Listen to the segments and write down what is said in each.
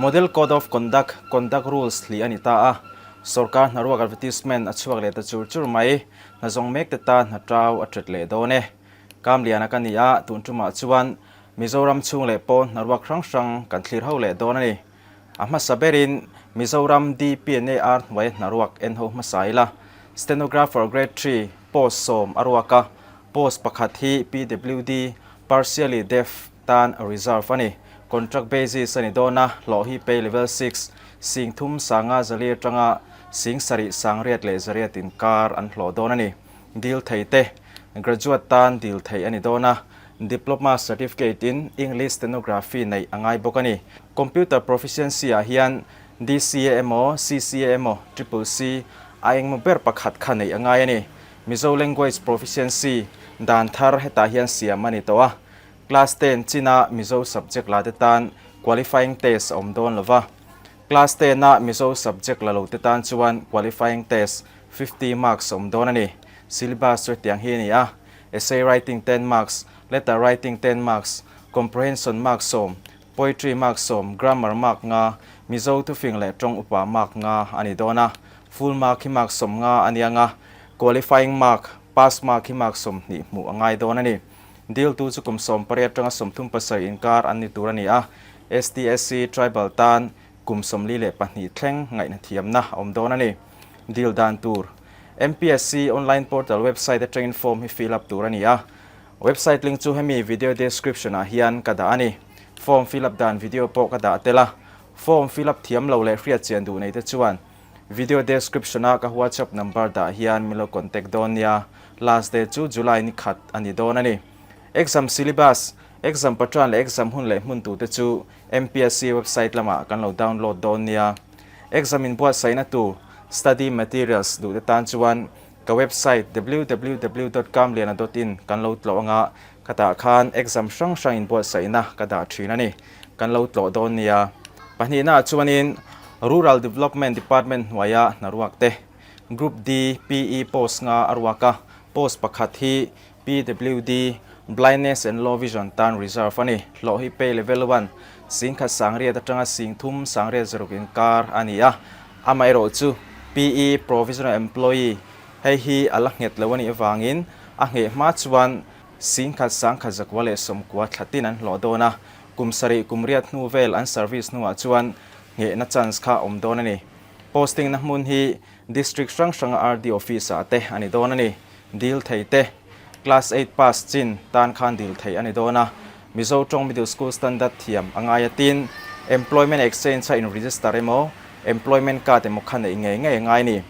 Model Code of Conduct, Conduct Rules, hlih a ni ta a, sorkar hnaruak advertisement a chhuak leh ta chur chur mai. Hna zawng mek te tan hna tau a ṭet leh dawn e. Kamliana ka ni a, tun ṭumah chuan Mizoram chhung leh pawn hnaruak hrang hrang kan thlir ho leh dawn a ni. A hmasa berin Mizoram DPNAR hnuaia hnaruak en ho hmasa ila, Stenographer Grade Three post sawm a ruak a, post pakhat hi PWD, Partially Deaf, tan reserve a ni. Contract basis a ni dawn a, hlawh hi pay level six, sing thum sanga zali atanga sing sarih sangriat leh zariat inkar an hlawh dawn a ni. Dil thei te, Graduate tan dil theih a ni dawn a, Diploma Certificate in English Stenography neih a ngai bawk a ni. Computer Proficiency ah hian DCA emaw, CCA emaw, Triple C a engmaw ber pakhat kha neih a ngai a ni. Mizo Language Proficiency dan thar hetah hian siam a ni tawh a. Class ten china Mizo subject la te tan qualifying test a awm dawn lo va. Class ten a Mizo subject la lo te tan chuan qualifying test 50 marks a awm dawn a ni. Syllabus chu hetiang hi a ni a, Essay writing 10 marks, Letter writing 10 marks, Comprehension mark sawm, Poetry mark sawm, Grammar mark nga, Mizo thufing leh tawng upa mark nga a ni dawn a. Full mark hi mark sawm nga a nia nga, Qualifying mark, Pass mark hi mark 20 hmuh a ngai dawn a ni. Diltu chu kum 18 atanga 37 inkar an ni tur a ni a, STSC Tribal tan kum 42 thleng ngaihna thiamna a awm dawn a ni. Dil dan tur, MPSC online portal website atangin form hi fill up tur a ni a, website link chu hemi video description ah hian ka dah a ni. Form fill up dan video pawh ka dah tel a, form fill up thiam lo leh hriat chian duh nei te chuan Video description a ka WhatsApp number dah hian min lo contact dawn nia. Last day chu July ni khat a ni dawn a ni. Exam syllabus, exam patran leh exam hun leh hmun tur te chu MPSC website lamah kan lo download dawn nia. Exam inbuatsaihna tur study materials duh te tan chuan ka website www dot kamliana dot in kan lo tlawh anga khatah khan exam hrang hrang inbuatsaihna ka dah thin a ni. Kan lo tlawh dawn nia. Pahnihnaah chuanin Rural Development Department hnuaia hnaruak te Group D PE post nga a ruak a, post pakhat hi PWD, Blindness and Low Vision tan reserve a ni. Hlawh hi pay level one, singkhat sangriat atanga sing thum sangriat zaruk inkar a ni a. Amaherawhchu PE, Provisional Employee, hei hi a la nghet lo a nih avangin a ngheh hma chuan singkhat sangkhat zakua leh sawmkua thlatin an hlawh dawn a. Kum sarih kum riat hnu vel an service hnuah chuan nghehna chance kha a awm dawn a ni. Posting na hmun hi District hrang hranga RD Office ah te a ni dawn a ni. Dil thei te, Class eight pass chin tan khan dil theih a ni dawn a. Mizo tawng Middle School Standard thiam a ngai a tin, Employment Exchange a in register emaw, Employment Card emaw kha neih ngei ngei a ngai a ni.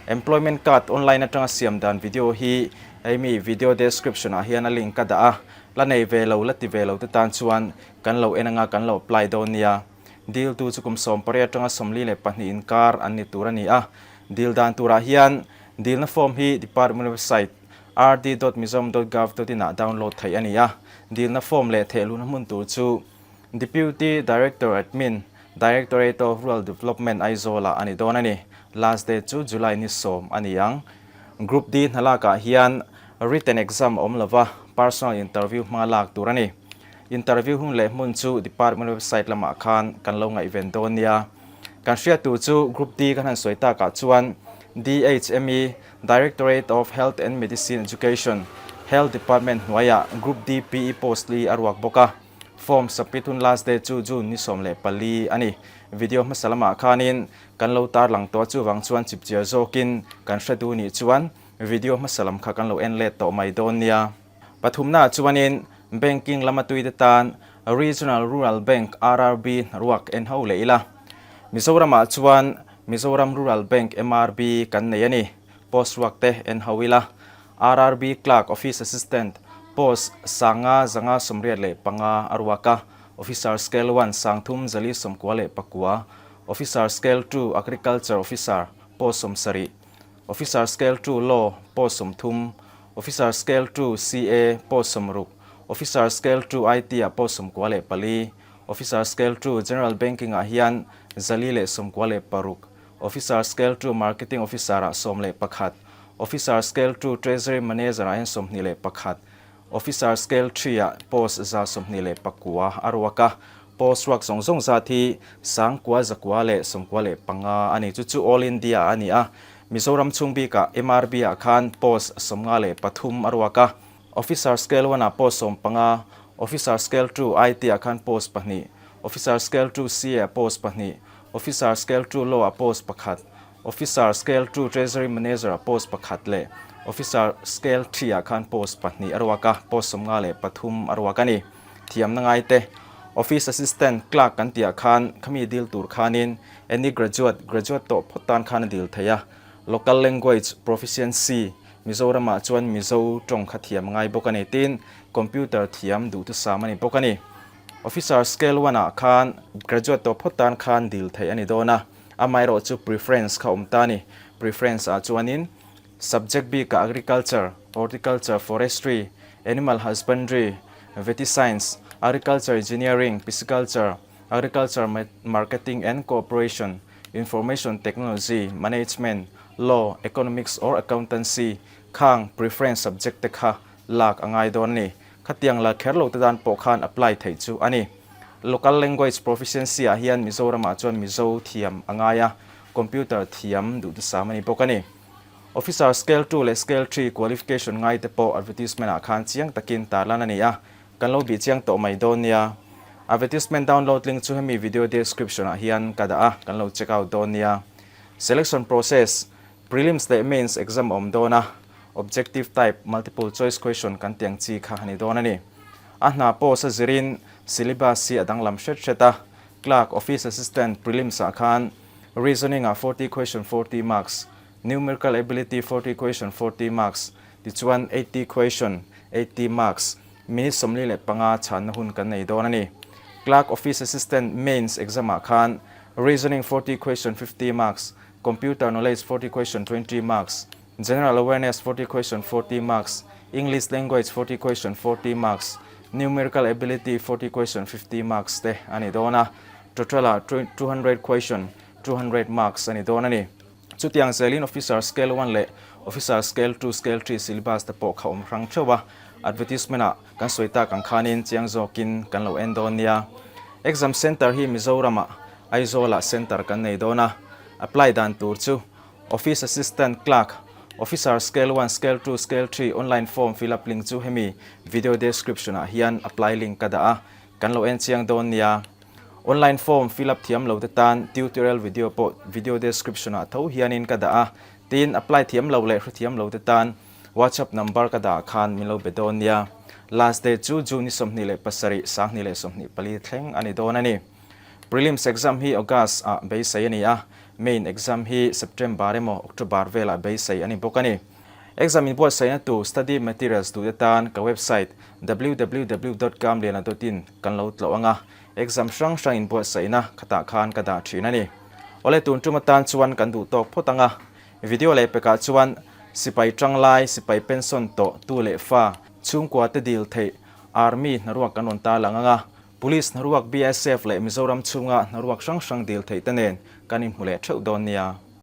Employment Card online atanga siam dan video hi hei mi video description ah hian a link ka dah a, la nei ve lo, la ti ve lo te tan chuan kan lo en anga kan lo apply dawn nia. Diltu chu kum 18 atanga 42 inkar an ni tur a ni a. Dil dan turah hian dilna form hi department website rd dot mizoram dot gov dot in ah download theih a ni a. Dilna form leh thehluhna hmun tur chu Deputy Director Admin, Directorate of Rural Development Aizawl ah a ni dawn a ni. Last date chu July ni 10 a ni ang. Group D hnalak ah hian written exam a awm lova, personal interview hma lak tur a ni. Interview hun leh hmun chu department website lamah khan kan lo ngaihven dawn nia. Kan hriat tur chu Group D kan han sawi takah chuan DHME, Directorate of Health and Medicine Education, Health Department hnuaiah Group D PE post li a ruak bawk a. Form submit hun last day chu June ni 14 a ni. Video hmasa lamah khanin kan lo tarlang tawh a chuvang chuan chipchiar zawkin kan hre duh nih chuan video hmasa lam kha kan lo en let tawh mai dawn nia. Pathumnaah chuanin Banking lama tuite tan Regional Rural Bank, RRB, hnaruak en ho leh ila. Mizoramah chuan Mizoram Rural Bank, MRB, kan nei a ni. Post ruak te en ho ila. RRB Clerk, Office Assistant, post sanga 585 a ruak a, Officer Scale One 3 494, Officer Scale Two Agriculture Officer post 70, Officer Scale Two Law post 30, Officer Scale Two CA post 60, Officer Scale Two IT ah post 94, Officer Scale Two General Banking ah hian 496, Officer Scale Two Marketing Officer ah 11, Officer Scale Two Treasury Manager ah hian 21, Officer Scale Three ah post 129 a ruak a. Post ruak zawng zawng zat hi 9000 195 a ni. Chu chu All India a ni a. Mizoram chhung bikah MRB ah khan post 53 a ruak a. Officer Scale one ah post 15, Officer Scale two IT ah khan post pahnih, Officer Scale two CA ah post pahnih, Officer Scale two Law ah post pakhat, Officer Scale two Treasury Manager ah post pakhat leh Officer Scale three ah khan post pahnih a ruak a, post 53 a ruak a ni. Thiamna ngai te, Office Assistant, Clerk kan tih ah khan khami dil tur khanin any graduate, graduate tawh phawt tan khan a dil thei a. Local Language Proficiency, Mizoramah chuan Mizo tawng kha thiam ngai bawk a ni. Tin, Computer thiam duhthusam a ni bawk a ni. Officer Scale one ah khan graduate tawh phawt tan khan dil theih a ni dawn a. Amaherawh chu preference kha awm ta a ni. Preference ah chuanin subject bikah Agriculture, Horticulture, Forestry, Animal Husbandry, Vety Science, Agriculture Engineering, Pisciculture, Agriculture Marketing and Cooperation, Information Technology, Management, Law, Economics or Accountancy khang preference subject te kha lak a ngai dawn a ni. Khatiang la kher lo te dan pawh khan apply theih chu a ni. Local language proficiency ah hian Mizoramah chuan Mizo thiam a ngai a, computer thiam duhthusam a ni bawk a ni. Officer Scale two leh Scale three qualification ngai te pawh advertisement ah khan chiang takin tarlan a ni a, Kan lo bih chiang tawh mai dawn nia. Advertisement download link chu hemi video description ah hian ka dah a, kan lo check out dawn nia. Selection process, Prelims leh Mains exam a awm dawn a, Objective type multiple choice question kan tih ang chi kha a ni dawn a ni. A hna post a zirin syllabus hi a danglam hret hret a, Clerk, Office Assistant, Prelims ah khan Reasoning ah 40 question 40 marks, Numerical ability 40 question 40 marks, Tichuan 80 question, 80 marks, minute 45 chhanna hun kan nei dawn a ni. Clerk Office Assistant Mains exam ah khan Reasoning 40 question 50 marks, Computer Knowledge 40 question 20 marks, General Awareness 40 question 40 marks, English Language 40 question 40 marks, Numerical Ability 40 question 50 marks te a ni dawn a. Total ah 200 question, 200 marks a ni dawn a ni. Chutiang zelin Officer Scale one leh Officer Scale two, Scale three syllabus te pawh kha awm hrang theuh a, advertisement ah kan sawi tak ang khanin chiang zawkin kan lo en dawn nia. Exam Centre hi Mizoramah Aizawlah Centre kan nei dawn a, apply dan tur chu Office Assistant, Clerk, Officer Scale one, Scale two, Scale three online form fill up link chu hemi video description ah hian apply link ka dah a, kan lo en chiang dawn nia. Online form fill up thiam lo te tan tutorial video pawh video description ah tho hianin ka dah a, tin apply thiam lo leh hre thiam lo te tan WhatsApp number ka dah ah khan min lo be dawn nia. Last day chu June ni 27 2024 thleng a ni dawn a ni. Prelims exam hi August ah beisei a ni a, main exam hi September emaw October velah beisei a ni bawk a ni. Exam inbuatsaihna tur study materials duhte tan ka website www dot kamliana dot in kan lo tlawh ang a, exam hrang hrang inbuatsaihna khatah khan ka dah thin a ni. Awle tun tum atan chuan kan duh tawk phawt ang a, video leh pekah chuan sipai tanglai, sipai pension tawh tu leh fa, chhungkua te dil theih army hnaruak kan rawn tarlang ang a, police hnaruak BSF leh Mizoram chhunga hnaruak hrang hrang dil theih te nen kan inhmu leh theuh dawn nia.